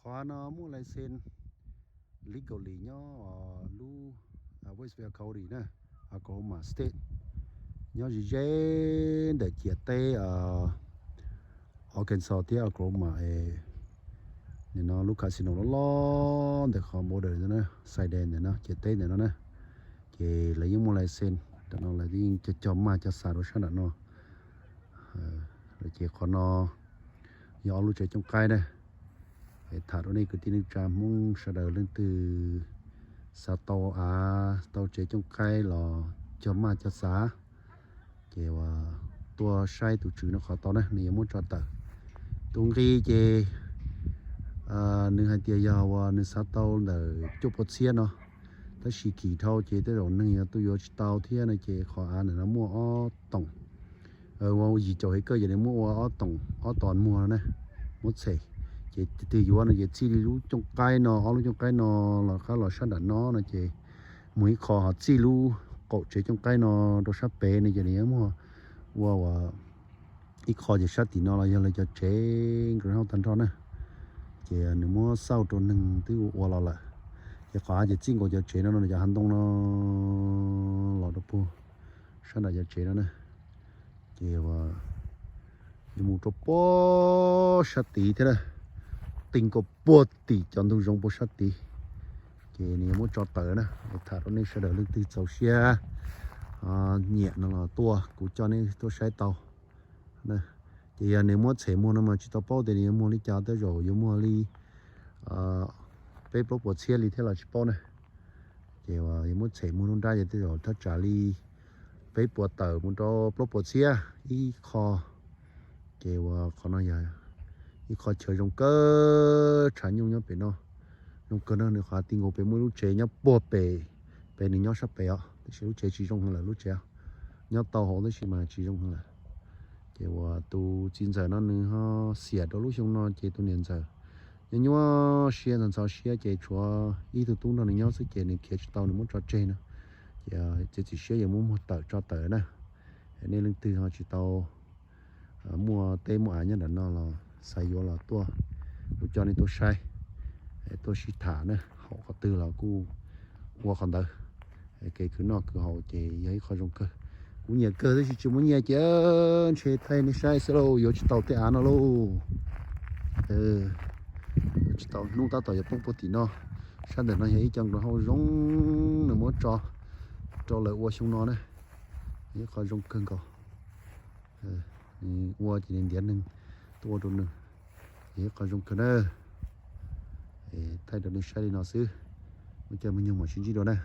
Qhov no muaj license legally nyob lub Westfield County na, Oklahoma State, nyob ze ze ntawm ciam teb Arkansas thiab Oklahoma. Nim no lub casino loj loj ntawm qhov border ntawm no, Saidan ntawm no, ciam teb ntawm no na. Ces lawv yeej muaj license, tam no lawv yeej cog cog maj cog xav rau sab nram no. Ces qhov no yog ob lub tsev cooj qaib na. Tham rau nej kwv tij neej tsa Hmoob sawv daws, leej twg xav tau av tau tsev cooj qaib los cog maj cog xav, ces uas tuaj saib tus tswv no qhov tau na, nws yuav muab tso tawm. Tus nqi ces nws hais tias yog uas nws xav tau ntawm cuaj puas txhiab no, tab sis kim dhau ces tej zaum neeg yuav tuaj yuav tsis tau thiab no ces qhov av ntawm no muaj ob toom, ua yim caum hev kawj ces nws muab ua ob toom ob tos muag no na, muab tshem. Ces tus twg yuav no ces txij li lub cooj qaib no, ob lub cooj qaib no los qab los sab nram no no ces mus ib qho ho txij lub qaum tsev cooj qaib no rau sab pem no ces nws yuav muag ua uas ib qho ces sab tim no los yog lawv cov tsev nkawd hauj tag nrho na. Ces nws muab xauj rau neeg twb ua ua los lawm. Ces qhov av ces txij nkaus cov tsev no no, cov hav ntoo no los rau puag sab nram cov tsev no na. Ces yuav mus rau puag sab tid thiab na, ti nkaus puag tim cov ntug zoov puag sab tid. Ces nws yuav muab tso tawm na, tham rau nej sawv daws leej twg txaus siab nyiam no los tuaj, kuv coj nej tuaj saib tau. Ces yog nws muab tshem muag no mas tsis tau paub tias nws yuav muag li cas, tej zaum yuav muag li peb plaub puas txhiab li thiab los tsis paub na. Ces yuav muab tshem muag lub nrab ces tej zaum thaj tsam li peb puas tawm mus rau plaub puas txhiab ib qho. Ces uas qhov no yog ib qho chaw zoo kawg tshav nyuj nyob pem no. Zoo kawg no, nws qhov ti nkaus pem muaj ib lub tsev nyob puag pem, pem nws nyob sab pem os, tab sis lub tsev tsis zoo heev lawm, lub tsev nyob tau hauv tab sis mas tsis zoo heev lawm. Ces uas tus txiv ntxawm no nws ho xiam rau lub xyoo no ces tus niam ntxawm nyob nyuaj siab ntxhov ntxhov siab ces tshuav ib tug tub nrog nws nyob xwb ces nws khiav tsis tau, nws muab tso tseg no. Ces txiav txim siab yuav muab muag tawm tso tawm na. Nej leej twg ho tsis tau muaj teb muaj av nyob nram no los xav yuav los tuaj, kuv coj nej tuaj saib, tuaj sib tham na, haum qhov twg los kuj ua qhov ntawd. Kev khwv noj khwv haus ces yog ib qho zoo kawg. Kuv nyiam kawg tab sis tsis muaj nyiaj ces ntshe thaij nej saib xwb lauj, yuav tsis tau tej av no lauj. Yuav tsis tau, hnub tab tom yuav poob puag tim no. Sab ntawm no yog ib co nkawd hauj zoo, nws muab tso rau lawv ua xyoo no na. Ib qho zoo kawg nkaus. Ua ces nws ntiav neeg tuaj ua rau nws, ib qho zoo kawg na. Thaij rau nej saib li no xwb, muaj caij muaj nyoog mam sib ntsib dua na.